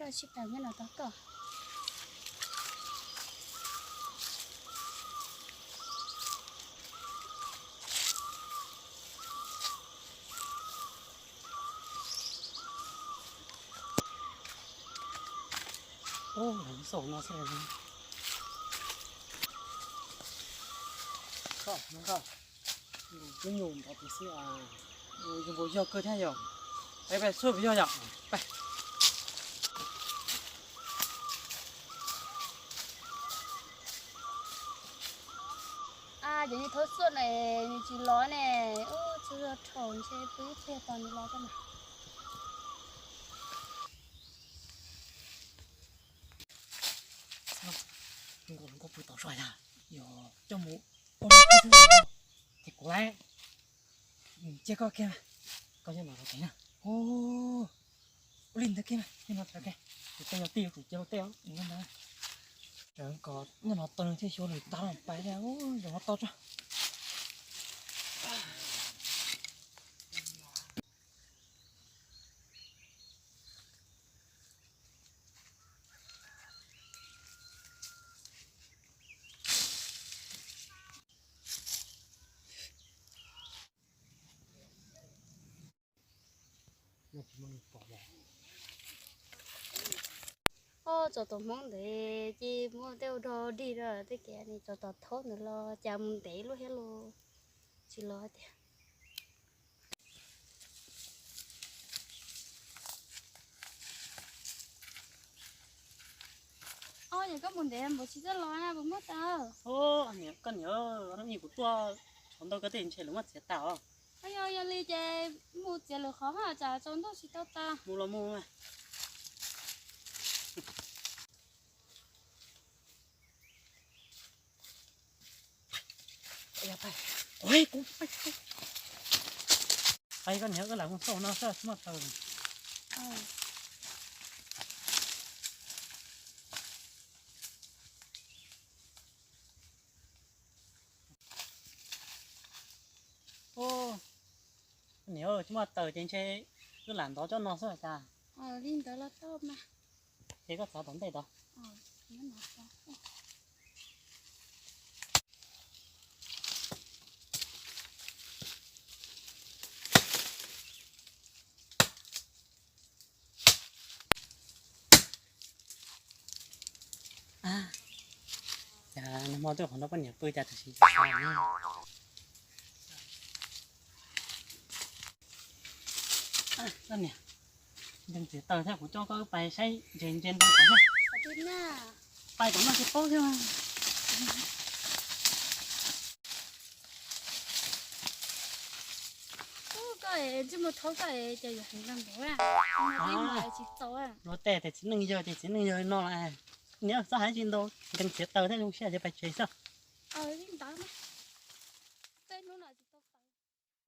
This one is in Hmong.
Sib pab nyob no tos koj. Ub, xauj no xwb. Koj, koj, kuv nyuam nrov tus xwb, zoo nkaus yog kawg thiab yog. Peb, peb xauj puas yog yom? Peb. Cov niag thaub xuaj na, nws tsis los ne. Ub, tsaug zog dhau, ntshe pw ib pliag tos nws los koj mas. Nkaus hluas nkauj pw tod zog yog, yog coj mus ua ces kuv lawm. Cia koj kiag, koj nyob no tos kev na. Ua li ntawd kiag, nyob no tos kev. Kuv tej yog tij kuv cia ua tej os, nyob ntawd. Kom nyob no tos nws thiaj xyuas nws tag los pais, zoo no tos tso. Ob, tso tom hmoob ntawd ces muaj tej ua dog dig rau tej kev ne, tso tom thaub ntawd los cas mus ntev luaj thiab los tsis los tiag. Ob, yog koj mus ntev npaum tsis txawj los na, puas muaj tas? Koj niam, kuv tuaj thaum ntau koj tej ntshe lawv muab txiav tas os. Yog, yog li ces mus txiav lwm qhov, tsam tsaus ntuj tsis tau tas. Mus los mus. Qhia koj niam, wb lam mus xauj no xwb tsis muaj taws. Niam, tsis muaj taws ces ntshe wb lam ntov tsob no xwb cas. Li ntawd los tau mas. Ces koj txav tom ntej tod. Cas nag hmo tuaj qhov no poj niam pw cas tam sim tsis sawv ne. Koj niam, nkees txiav taws thiab kuv coj koj wb pais saib ntses ntse ntawd tom no. Pais tom no tsis paub thiab. Koj ntsej muag thaub koj ces yog heev kawg nkaus. Luag tej tias txiv neej yawg ces txiv neej yawg no. Niam, txhob hais tsis ntau, nkees txiav taws thiab zoo siab ces pais tsev xwb. Li ntawd.